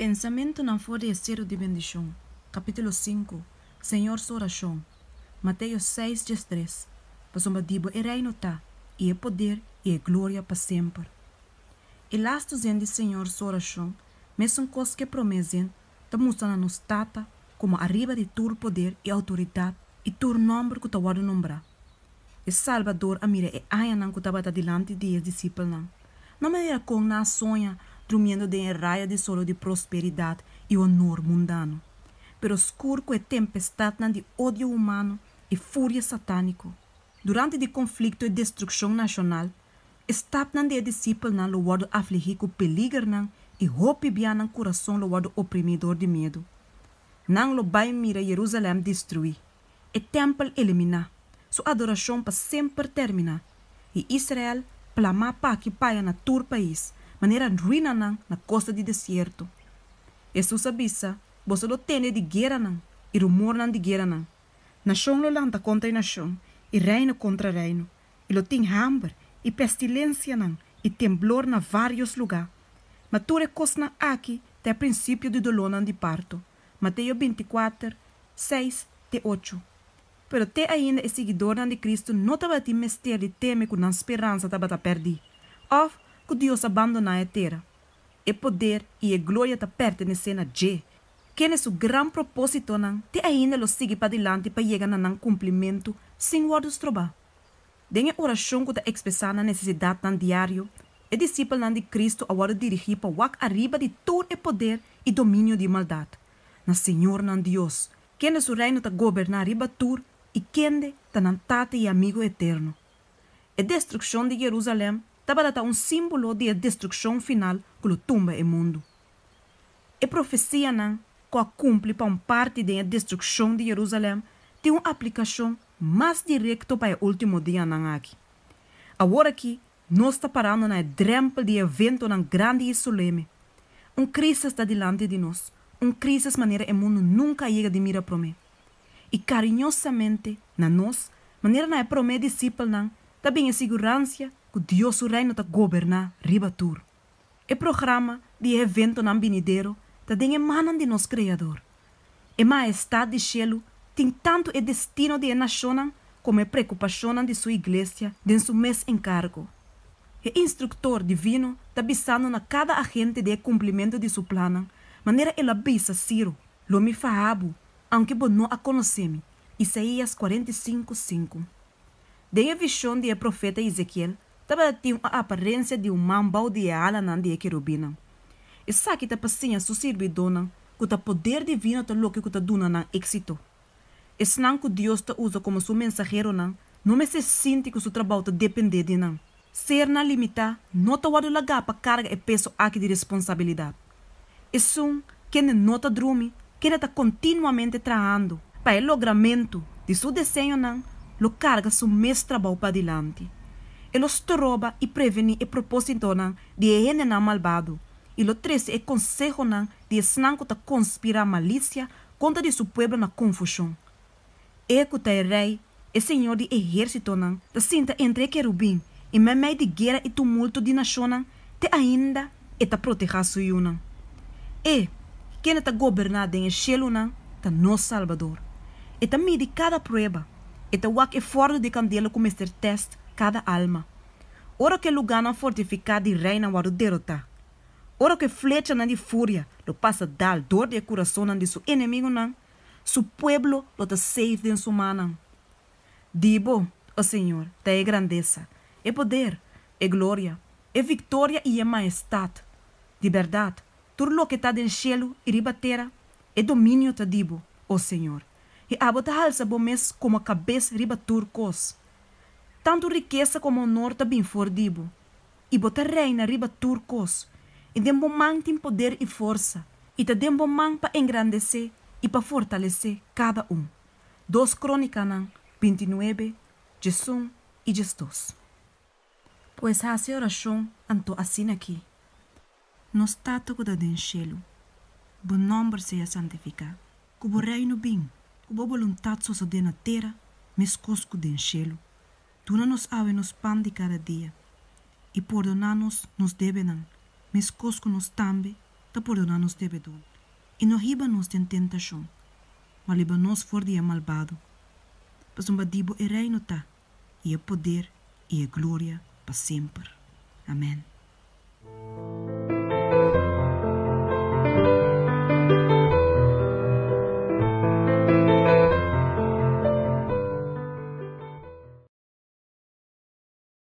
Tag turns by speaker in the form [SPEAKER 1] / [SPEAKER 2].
[SPEAKER 1] Pensamentunan for di e Seru di Bendishon, kapítulo sinku, Señor Su Orashon, Mateo seis, 13, Pasobra di bo e reino ta, i e poder, i e gloria pa semper. E lastu zen di Señor Su orashon, mesun kos ku e promé zen, ta mustra na nos Tata komo ariba di tur poder i outoridat i tur nòmber ku ta wòrdu nombrá. E Salbador a mira e añanan ku tabata dilanti di e disipelnan, no manera kon nan a soña drumiendo den e raya di solo di prosperidat i honor mundano, pero skur ku e tempestatnan di odio humano i furia satániko. Durante di konflikto i destrukshon nashonal, e stapnan di e disipelnan lo wòrdu afligí ku peligernan i hopi bia nan kurason lo wòrdu oprimí dor di miedu. Nan lo bai mira Yerusalèm destruí, e tèmpel eliminá, su adorashon pa semper terminá, i Israel plamá p'aki p'aya na tur pais, manera ruinanan na kosta di desierto. Hesus a bisa, Boso lo tende di gueranan i rumornan di gueranan. Nashon lo lanta kontra e nashon i reino kontra reino, i lo tin hamber i pestilensianan i temblor na vários lugá. Ma tur e kosnan aki ta e prinsipio di dolónan di parto. Mateo 24, 6 te 8. Pero te ainda e siguidornan di Kristu no tabatin mester di teme ku nan speransa tabata pèrdí òf ku Dios a bandoná e tera. E poder i e gloria ta pertenesé na dje, kende su gran propósitonan te ainda lo sigui padilanti pa yega na nan kumplimentu sin wòrdu strobá. Den e orashon ku ta ekspresá nan nesesidatnan diario, e disipelnan di Kristu a wòrdu dirigí pa wak ariba di tur e poder i dominio di maldat, na Señor nan Dios, kende su reino ta goberná riba tur i kende ta nan Tata i Amigu eterno. E destrukshon di Yerusalèm tabata ta un símbolo di e destrukshon final ku lo tumba e mundu. E profesianan ku a kumpli pa un parti den e destrukshon di Yerusalèm tin un aplikashon mas direkto pa e último dianan aki. Awor aki nos ta parando na e drèmpel di e eventonan grandi i soleme. Un krísis ta dilanti di nos, un krísis manera e mundu nunka a yega di mira promé. I kariñosamente na nos, manera na e promé disipelnan, ta bin e siguransia ku Dios su Reino ta goberná riba tur. E programa di e eventonan binidero ta den e mannan di nos Kreador. E Mahestat di shelu tin tantu e destino di e nashonnan komo e preokupashonnan di Su iglesia den Su mes enkargo. E Instruktor divino ta bisando na kada agente di e kumplimentu di Su plannan, manera El a bisa Siro, Lo Mi faha bo, aunke bo no a konosé Mi, Isaías 45, 5. Den e vishon di e profeta Ezekiel tabata tin un aparensia di un man bou di e halanan di e kerubinnan. Esaki ta pa siña su sirbidónan ku ta poder divino ta loke ku ta duna nan éksito. Esnan ku Dios ta usa komo su mensaheronan no mester sinti ku su trabou ta dependé di nan. Sernan limitá no ta wòrdu lagá pa karga e peso aki di responsabilidat. Esun kende no ta drumi, kende ta kontinuamente trahando pa e logramentu di su deseonan, lo karga su mes trabou padilanti. E lo stroba i prevení e propósitonan di e hendenan malbado i lo trese e konsehonan di esnan ku ta konspirá malisia kontra di su pueblo na konfushon. E ku ta e Rei, e Señor di ehérsitonan, ta sinta entre e kerubin, i meimei di guera i tumulto di nashonnan, te ainda e ta protehá su yunan. E, kende ta goberná den e shelunan, ta nos Salbador. E ta midi kada prueba. E ta wak e fòrnu di kandela ku mester tèst kada alma. Ora ku e lugánan fortifiká di reinan wòrdu derotá, ora ku e flechanan di furia lo pasa dal dor di e kurasonnan di su enemigunan, Su pueblo lo ta safe den su mannan. Di bo, o Señor, ta e grandesa, e poder, e gloria, e viktoria i e maestat. Di bèrdat, tur loke ta den shelu i riba tera, e dominio ta di bo, o Señor, i abo ta halsa bo mes komo kabes riba tur kos. Tantu rikesa komo honor ta bin for di bo, i bo ta reina riba tur kos, i den bo man tin poder i forsa, i ta den bo man pa engrandesé i pa fortalesé kada un. Dos Krónikanan 29, 11 i 12. Pues hasi orashon anto asin'akí. Nos Tata ku ta den shelu, bo nòmber sea santifiká. Ku bo Reino bin. Ku bo boluntat sosodé na tera meskos ku den shelu. Duna nos awe nos pan di kada dia, i pordoná nos nos debenan, meskos ku nos tambe ta pordoná nos debedónan. I no hiba nos den tentashon, ma libra nos for di e malbado. Pasobra di Bo e reino ta, i e poder, i e gloria, pa semper. Amèn.